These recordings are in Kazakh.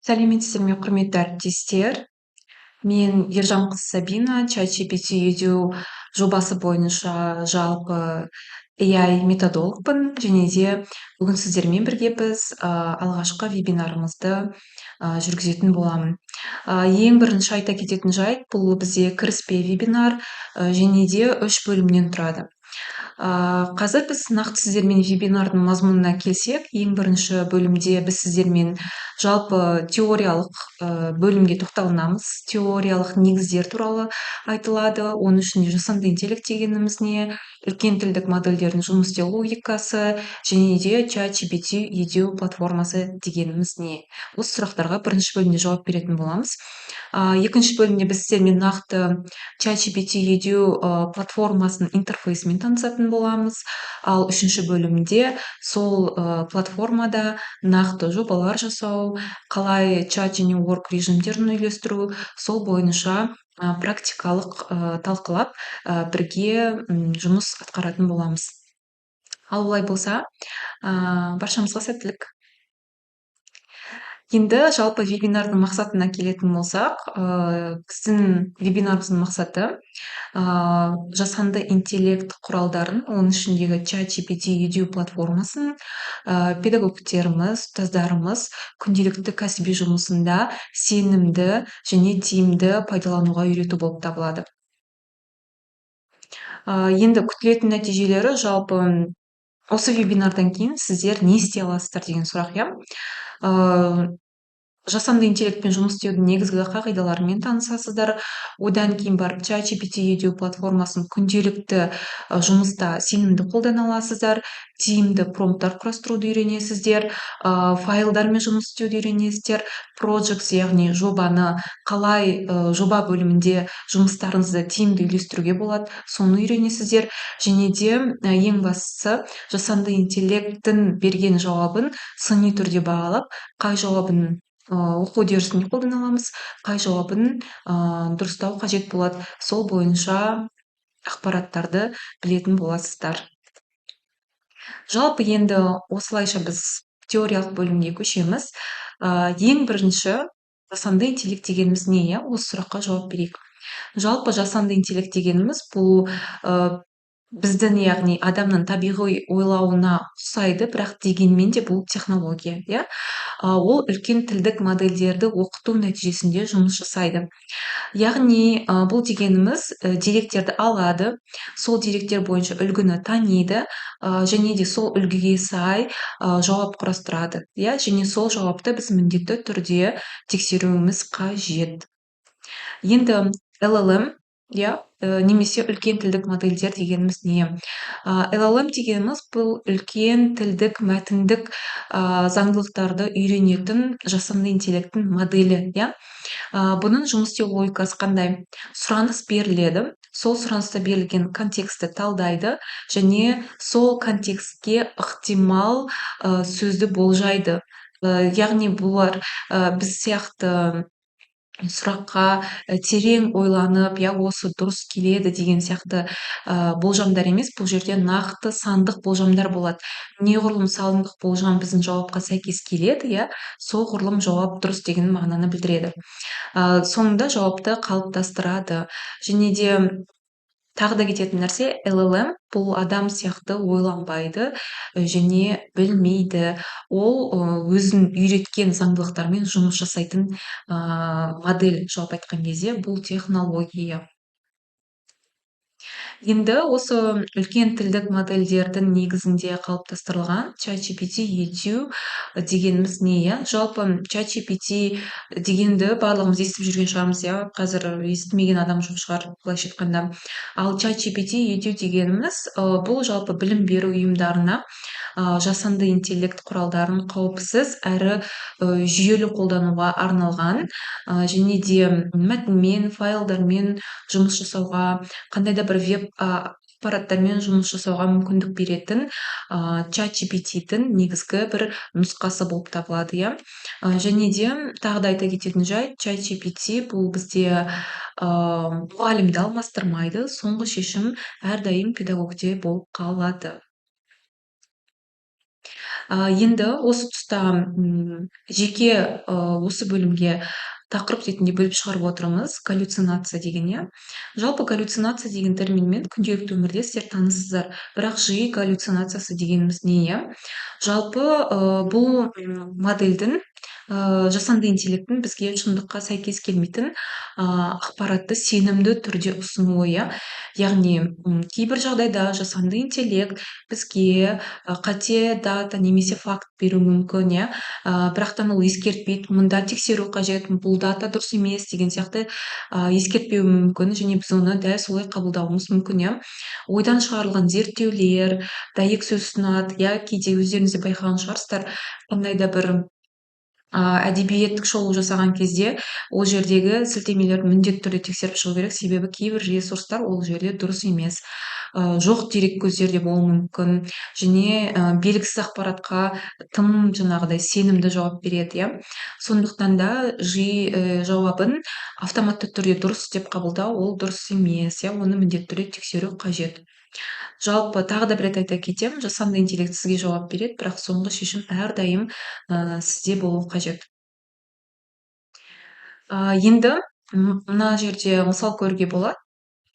Сәлеметсіздер ме, құрметті әріптестер! Мен Ержанқызы Сабина, ChatGPT Edu жобасы бойынша жалпы AI методологпын және де бүгін сіздермен бірге біз алғашқы вебинарымызды жүргізетін боламын. Ең бірінші айта кететін жайт, бұл бізде кіріспе вебинар және де үш бөлімнен тұрады. Қазір біз нақты сіздермен вебинардың мазмұнына келсек, ең бірінші бөлімде біз сіздермен жалпы теориялық бөлімге тоқталынамыз. Теориялық негіздер туралы айтылады. Оның ішінде жасанды интеллект дегеніміз не, үлкен тілдік модельдердің жұмыс істеу логикасы және де ChatGPT Edu платформасы дегеніміз не. Осы сұрақтарға бірінші бөлімде жауап беретін боламыз. Екінші бөлімде біз сіздермен нақты ChatGPT Edu платформасының интерфейсімен танысатын боламыз. Ал үшінші бөлімде сол платформада нақты жобалар жасау, қалай чат және work режимдерін үйлестіру, сол бойынша практикалық талқылап, бірге жұмыс атқаратын боламыз. Ал олай болса, баршамызға сәттілік! Енді жалпы вебинардың мақсатына келетін болсақ, біздің вебинарымыздың мақсаты жасанды интеллект құралдарын, оның ішіндегі ChatGPT Edu платформасын педагогтеріміз, ұстаздарымыз күнделікті кәсіби жұмысында сенімді және тиімді пайдалануға үйрету болып табылады. Енді күтілетін нәтижелері: жалпы осы вебинардан кейін сіздер не істей аласыздар деген сұрақ, иә. Жасанды интеллектпен жұмыс істеудің негізгі қағидаларымен танысасыздар. Одан кейін барып ChatGPT Edu платформасын күнделікті жұмыста сенімді қолдана аласыздар, тиімді промпттар құрастыруды үйренесіздер, файлдармен жұмыс істеуді үйренесіздер, projects, яғни жобаны қалай, жоба бөлімінде жұмыстарыңызды тиімді үйлестіруге болады, соны үйренесіздер және де ең бастысы, жасанды интеллекттің берген жауабын сыни түрде бағалап, қай жауабын оқу үдерісінде қолдана аламыз, қай жауабын дұрыстау қажет болады, сол бойынша ақпараттарды білетін боласыздар. Жалпы енді осылайша біз теориялық бөлімге көшеміз. Ең бірінші жасанды интеллект дегеніміз не, иә? Осы сұраққа жауап берейік. Жалпы жасанды интеллект дегеніміз бұл біздің, яғни адамның табиғи ойлауына ұқсайды, бірақ дегенмен де бұл технология, иә. Ол үлкен тілдік модельдерді оқыту нәтижесінде жұмыс жасайды. Яғни бұл дегеніміз деректерді алады, сол деректер бойынша үлгіні таниды және де сол үлгіге сай жауап құрастырады, иә, және сол жауапты біз міндетті түрде тексеруіміз қажет. Енді LLM, иә, немесе үлкен тілдік модельдер дегеніміз не? LLM дегеніміз бұл үлкен тілдік мәтіндік заңдылықтарды үйренетін жасанды интеллекттің моделі, иә. Бұның жұмыс істеу логикасы қандай? Сұраныс беріледі, сол сұраныста берілген контекстті талдайды және сол контекстке ықтимал сөзді болжайды. Яғни бұлар біз сияқты сұраққа терең ойланып, иә, осы дұрыс келеді деген сияқты болжамдар емес, бұл жерде нақты сандық болжамдар болады. Неғұрлым сандық болжам біздің жауапқа сәйкес келеді, иә, соғұрлым жауап дұрыс деген мағынаны білдіреді. Соңында жауапты қалыптастырады. Және де тағы да кететін нәрсе, LLM бұл адам сияқты ойланбайды және білмейді. Ол өзін үйреткен заңдылықтармен жұмыс жасайтын модель, жалпы айтқан кезде бұл технология. Енді осы үлкен тілдік модельдердің негізінде қалыптастырылған ChatGPT Edu дегеніміз не, иә? Жалпы ChatGPT дегенді барлығымыз естіп жүрген шығармыз, иә, қазір естімеген адам жоқ шығар, былайша айтқанда. Ал ChatGPT Edu дегеніміз бұл жалпы білім беру ұйымдарына жасанды интеллект құралдарын қауіпсіз әрі жүйелі қолдануға арналған және де мәтінмен, файлдармен жұмыс жасауға, қандай да бір веб ақпараттармен жұмыс жасауға мүмкіндік беретін ChatGPT-дің негізгі бір нұсқасы болып табылады, иә. Және де тағы да айта кететін жайт, ChatGPT бұл бізде мұғалімді алмастырмайды, соңғы шешім әрдайым педагогте болып қалады. Енді осы тұста жеке осы бөлімге тақырып ретінде бөліп шығарып отырмыз галлюцинация деген, иә. Жалпы галлюцинация деген терминмен күнделікті өмірде сіздер таныссыздар, бірақ ЖИ галлюцинациясы дегеніміз не, иә? Жалпы бұл модельдің, жасанды интеллекттің бізге шындыққа сәйкес келмейтін ақпаратты сенімді түрде ұсынуы, иә. Яғни кейбір жағдайда жасанды интеллект бізге қате дата немесе факт беруі мүмкін, иә. Бірақтан ол ескертпейді, мұнда тексеру қажет, бұл дата дұрыс емес деген сияқты ескертпеуі мүмкін және біз оны дәл солай қабылдауымыз мүмкін, иә. Ойдан шығарылған зерттеулер, дәйек сөз ұсынады, иә. Кейде өздеріңіз де байқаған шығарсыздар, қандай да бір әдебиеттік шолу жасаған кезде ол жердегі сілтемелерді міндетті түрде тексеріп шығу керек, себебі кейбір ресурстар ол жерде дұрыс емес, жоқ дереккөздер де болуы мүмкін және белгісіз ақпаратқа тым жаңағыдай сенімді жауап береді, иә. Сондықтан да ЖИ жауабын автоматты түрде дұрыс деп қабылдау ол дұрыс емес, иә, оны міндетті түрде тексеру қажет. Жалпы, тағы да бір рет айта кетемін, жасанды интеллект сізге жауап береді, бірақ соңғы шешім әрдайым сізде болуы қажет. Енді мына жерде мысал көруге болады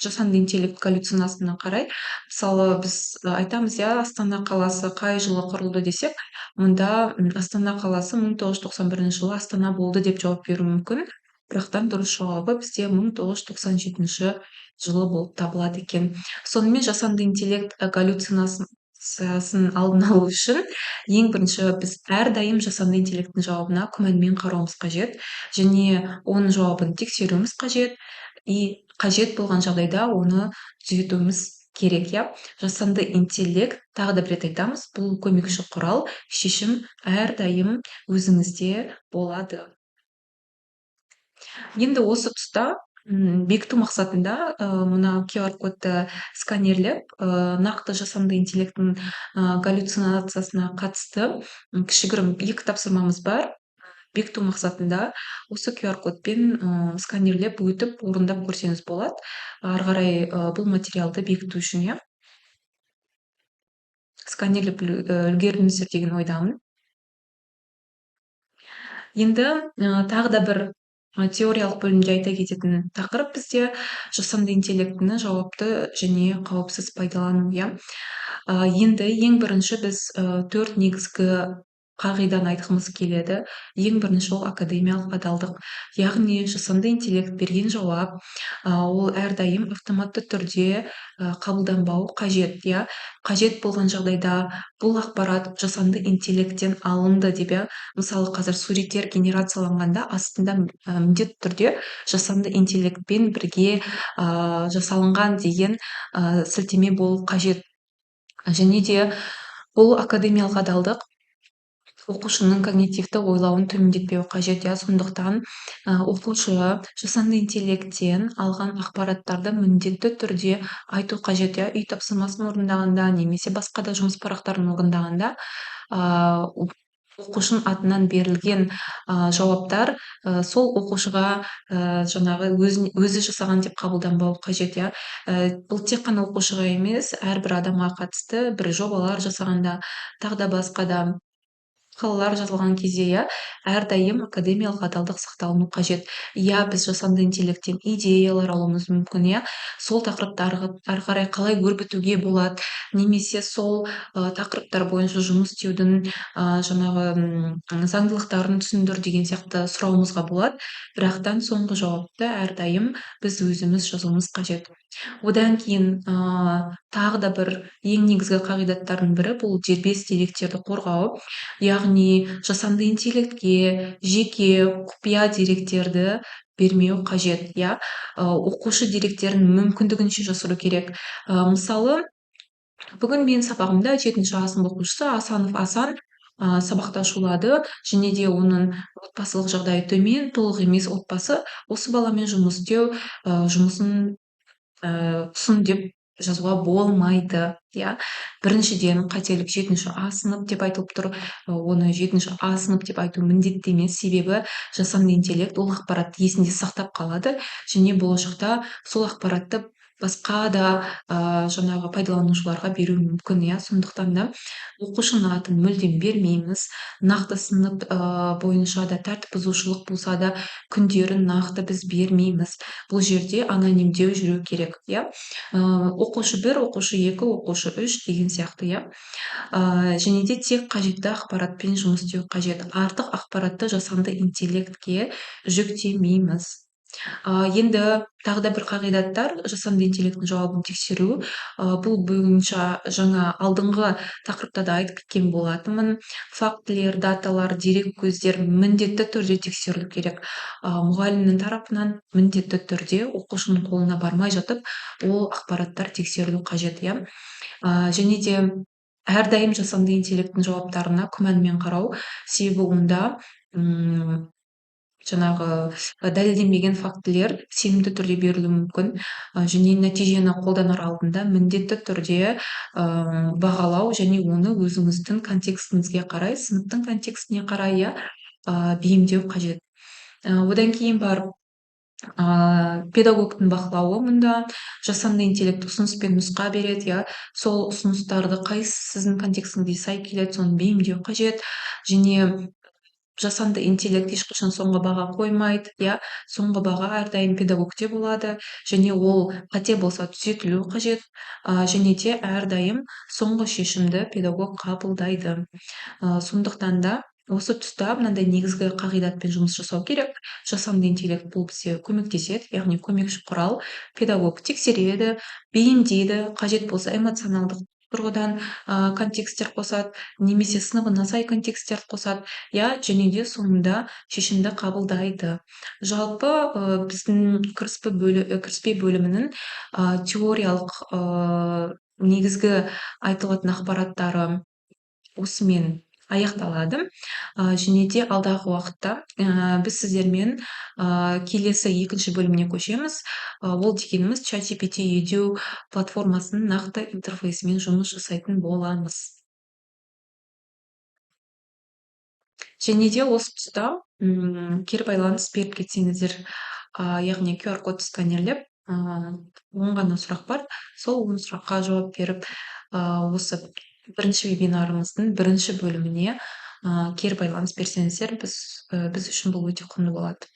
жасанды интеллект галлюцинациясына қарай. Мысалы, біз айтамыз, иә, Астана қаласы қай жылы құрылды десек, мұнда Астана қаласы 1991 жылы Астана болды деп жауап беруі мүмкін, бірақтан дұрыс жауабы бізде 1997 жылы болып табылады екен. Сонымен, жасанды интеллект галлюцинациясын алдын алу үшін ең бірінші біз әрдайым жасанды интеллекттің жауабына күмәнмен қарауымыз қажет және оның жауабын тексеруіміз қажет и қажет болған жағдайда оны түзетуіміз керек, иә. Жасанды интеллект, тағы да бір рет айтамыз, бұл көмекші құрал, шешім әрдайым өзіңізде болады. Енді осы тұста бекіту мақсатында мына QR кодты сканерлеп, нақты жасанды интеллекттің галлюцинациясына қатысты кішігірім екі тапсырмамыз бар. Бекіту мақсатында осы QR кодпен сканерлеп өтіп, орындап көрсеңіз болады ары қарай бұл материалды бекіту үшін, иә. Сканерлеп үлгердіңіздер деген ойдамын. Енді тағы да бір теориялық бөлімде айта кететін тақырып бізде жасанды интеллектіні жауапты және қауіпсіз пайдалану, иә. Енді ең бірінші біз төрт негізгі қағиданы айтқымыз келеді. Ең бірінші ол академиялық адалдық, яғни жасанды интеллект берген жауап ол әрдайым автоматты түрде қабылданбауы қажет, иә. Қажет болған жағдайда бұл ақпарат жасанды интеллекттен алынды деп, иә. Мысалы, қазір суреттер генерацияланғанда астында міндетті түрде жасанды интеллектпен бірге жасалынған деген сілтеме болу қажет. Және де бұл академиялық адалдық оқушының когнитивті ойлауын төмендетпеуі қажет, иә. Сондықтан оқушы жасанды интеллекттен алған ақпараттарды міндетті түрде айту қажет, иә. Үй тапсырмасын орындағанда немесе басқа да жұмыс парақтарын орындағанда оқушының атынан берілген жауаптар сол оқушыға жаңағы өзі жасаған деп қабылданбауы қажет, иә. Бұл тек қана оқушыға емес, әрбір адамға қатысты бір жобалар жасағанда, тағы да басқа да мақалалар жазылған кезде, иә, әрдайым академиялық адалдық сақталыну қажет. Иә, біз жасанды интеллекттен идеялар алуымыз мүмкін, иә, сол тақырыпты ары қарай қалай өрбітуге болады немесе сол тақырыптар бойынша жұмыс істеудің жаңағы заңдылықтарын түсіндір деген сияқты сұрауымызға болады, бірақтан соңғы жауапты әрдайым біз өзіміз жазуымыз қажет. Одан кейін тағы да бір ең негізгі қағидаттардың бірі бұл дербес деректерді қорғау, яғни жасанды интеллектке жеке құпия деректерді бермеу қажет, иә. Оқушы деректерін мүмкіндігінше жасыру керек. Мысалы, бүгін менің сабағымда жетінші А сынып оқушысы Асанов Асан сабақта шулады және де оның отбасылық жағдайы төмен, толық емес отбасы, осы баламен жұмыс істеу жұмысын ұсын деп жазуға болмайды, иә. Біріншіден, қателік, жетінші А сынып деп айтылып тұр, оны жетінші А сынып деп айту міндетті емес, себебі жасанды интеллект ол ақпаратты есінде сақтап қалады және болашақта сол ақпаратты Басқа да жаңағы пайдаланушыларға беруі мүмкін, иә. Сондықтан да оқушының атын мүлдем бермейміз. Нақты сынып бойынша да, тәртіп бұзушылық болса да, күндерін нақты біз бермейміз. Бұл жерде анонимдеу жүру керек, иә. Оқушы 1, оқушы 2, оқушы 3 деген сияқты, иә. Және де тек қажетті ақпаратпен жұмыс істеу қажет. Артық ақпаратты жасанды интеллектке жүктемейміз. Енді тағы да бір қағидаттар: жасанды интеллекттің жауабын тексеру. Бұл бойынша жаңа алдыңғы тақырыпта да айтып кеткен болатынмын. Фактілер, даталар, дерек көздер міндетті түрде тексерілу керек. Мұғалімнің тарапынан міндетті түрде оқушының қолына бармай жатып, ол ақпараттар тексерілу қажет, иә. Және де әрдайым жасанды интеллекттің жауаптарына күмәнмен қарау, себебі онда жаңағы дәлелденбеген фактілер сенімді түрде берілуі мүмкін. Және нәтижені қолданар алдында міндетті түрде бағалау және оны өзіңіздің контекстіңізге қарай, сыныптың контекстіне қарай, иә, бейімдеу қажет. Одан кейін барып педагогтың бақылауы. Мұнда жасанды интеллект ұсыныс пен нұсқа береді, иә. Сол ұсыныстарды қайсысы сіздің контекстіңізге сай келеді, соны бейімдеу қажет. Және жасанды интеллект ешқашан соңғы баға қоймайды, иә. Соңғы баға әрдайым педагогте болады және ол қате болса, түзетілу қажет. Және де әрдайым соңғы шешімді педагог қабылдайды. Сондықтан да осы тұста мынандай негізгі қағидатпен жұмыс жасау керек: жасанды интеллект бұл бізге көмектеседі, яғни көмекші құрал. Педагог тексереді, бейімдейді, қажет болса, эмоционалдық тұрғыдан контексттер қосады немесе сыныбына сай контексттерді қосады, иә, және де соңында шешімді қабылдайды. Жалпы, біздің кіріспе бөлімінің теориялық негізгі айтылатын ақпараттары осымен аяқталады. Және де алдағы уақытта біз сіздермен келесі екінші бөліміне көшеміз. Ол дегеніміз ChatGPT Edu платформасының нақты интерфейсімен жұмыс жасайтын боламыз. Және де осы тұста кері байланыс беріп кетсеңіздер, яғни QR код сканерлеп, 10 ғана сұрақ бар, сол 10 сұраққа жауап беріп, осы бірінші вебинарымыздың бірінші бөліміне кері байланыс берсеңіздер, біз үшін бұл өте құнды болады.